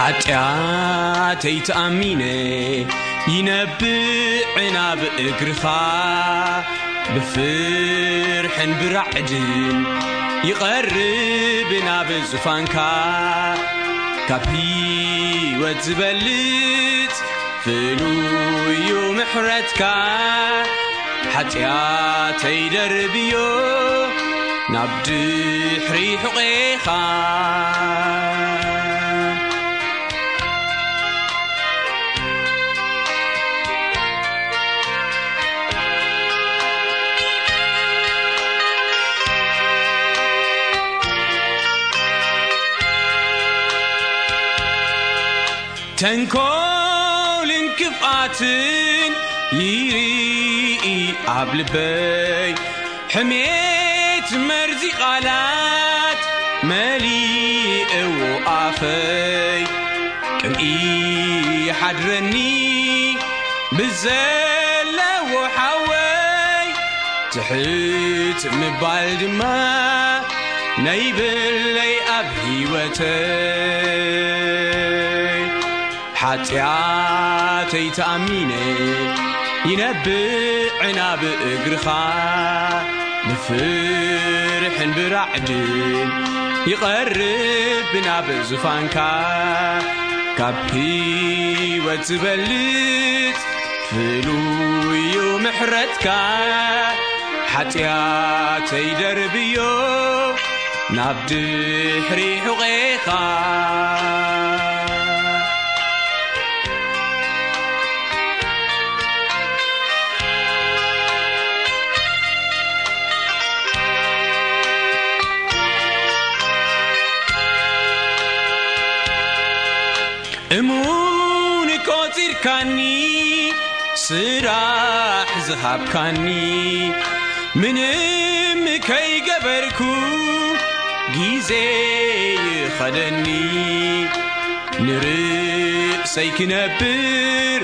ሓጢኣተይ ተኣሚነ ይነብዕ ናብ እግርኻ፣ ብፍርሕን ብራዕድን ይቐርብ ናብ ዙፋንካ። ካብ ህይወት ዝበልጽ ፍሉዩ ምሕረትካ፣ ሓጢኣተይ ደርብዮ ናብ ድሕሪ ሕቖኻ። ተንኮልን ክፍኣትን ይርኢ ኣብ ልበይ፣ ሕሜት መርዚ ቃላት መሊእዎ ኣፈይ። ቅንኢ ይሓድረኒ ብዘለዎ ሓወይ፣ ትሕት ምባል ድማ ነይብለይ ኣብ ህይወተይ። ሓጢኣተይ ተኣሚነ ይነብዕ ናብ እግርኻ፣ ብፍርሕን ብራዕድን ይቐርብ ናብ ዙፋንካ። ካብ ህይወት ዝበልጽ ፍሉዩ ምሕረትካ፣ ሓጢኣተይ ደርብዮ ናብ ድሕሪ ሕቖኻ። እሙን ቆጺርካኒ፣ ስራሕ ዝሃብካኒ፣ ምንም ከይገበርኩ ግዜ ይኸደኒ። ንርእሰይ ክነብር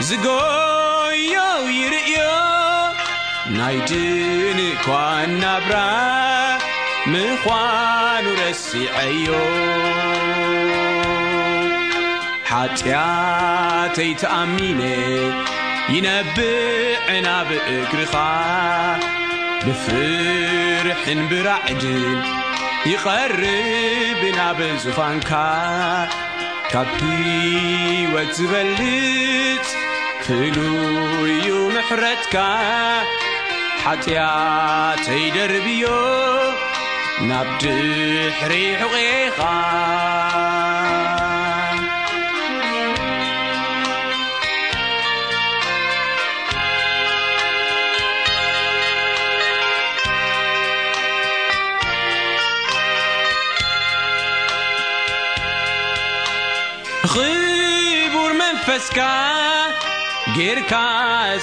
ዝጎዮ ይርእዮ፣ ናይ ድንኳን ናብራ ምዃኑ ረሲዐዮ። ሓጢኣተይ ተኣሚነ ይነብዕ ናብ እግርኻ፣ ብፍርሕን ብራዕድን ይቐርብ ናብ ዙፋንካ። ካብ ህይወት ዝበልጽ ፍሉዩ ምሕረትካ፣ ሓጢኣተይ ደርብዮ ናብ ድሕሪ ሕቖኻ። ኽቡር መንፈስካ ጌርካ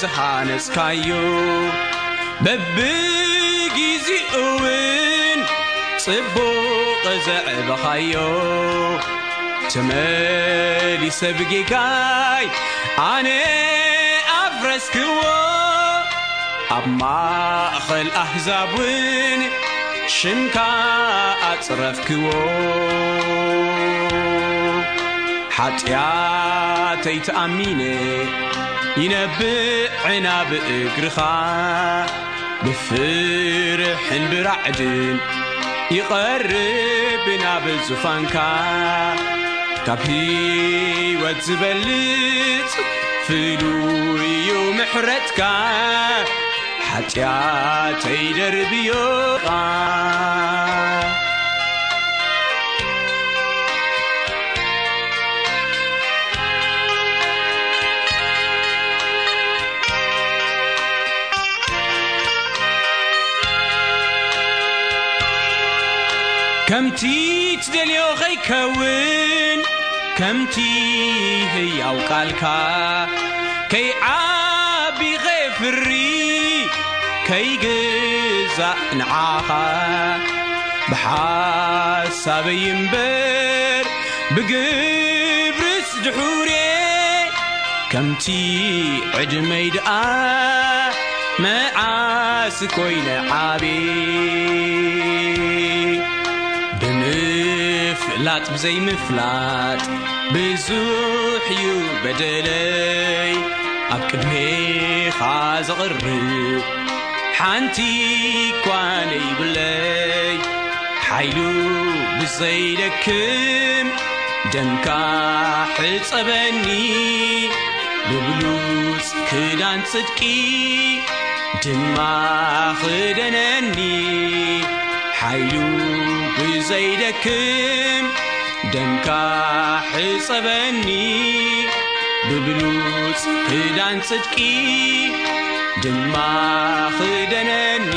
ዝሃነጽካዮ፣ በብጊዜኡ እውን ጽቡቕ ዘዕበኻዮ፣ ተመሊሰ ብጌጋይ ኣነ ኣፍረስክዎ። ኣብ ማእኸል ኣህዛብ እውን ሽምካ ኣጽረፍክዎ። ሓጢኣተይ ተኣሚነ ይነብዕ ናብ እግርኻ፣ ብፍርሕን ብራዕድን ይቐርብ ናብ ዙፋንካ። ካብ ህይወት ዝበልጽ ፍሉይ እዩ ምሕረትካ፣ ሓጢኣተይ ደርብዮኻ። ከምቲ ትደልዮ ኸይከውን፣ ከምቲ ህያው ቃልካ ከይዓቢ ኸየፍሪ፣ ከይግዛእ ንዓኻ ብሓሳበይ እምበር ብግብርስ ድሑሬ፣ ከምቲ ዕድመይ ደኣ መዓስ ኮይነ ዓቢ ብምፍ ፍላጥ ብዘይምፍላጥ ብዙሕ እዩ በደለይ፣ ኣብ ቅድሜኻ ዘቕርብ ሓንቲ እኳ ነይብለይ። ሓይሉ ብዘይደክም ደምካ ሕጸበኒ፣ ብብሉጽ ክዳን ጽድቂ ድማ ኽደነኒ። ሓይሉ ብዘይደክም ደምካ ሕጸበኒ፣ ብብሉጽ ክዳን ጽድቂ ድማ ኽደነኒ።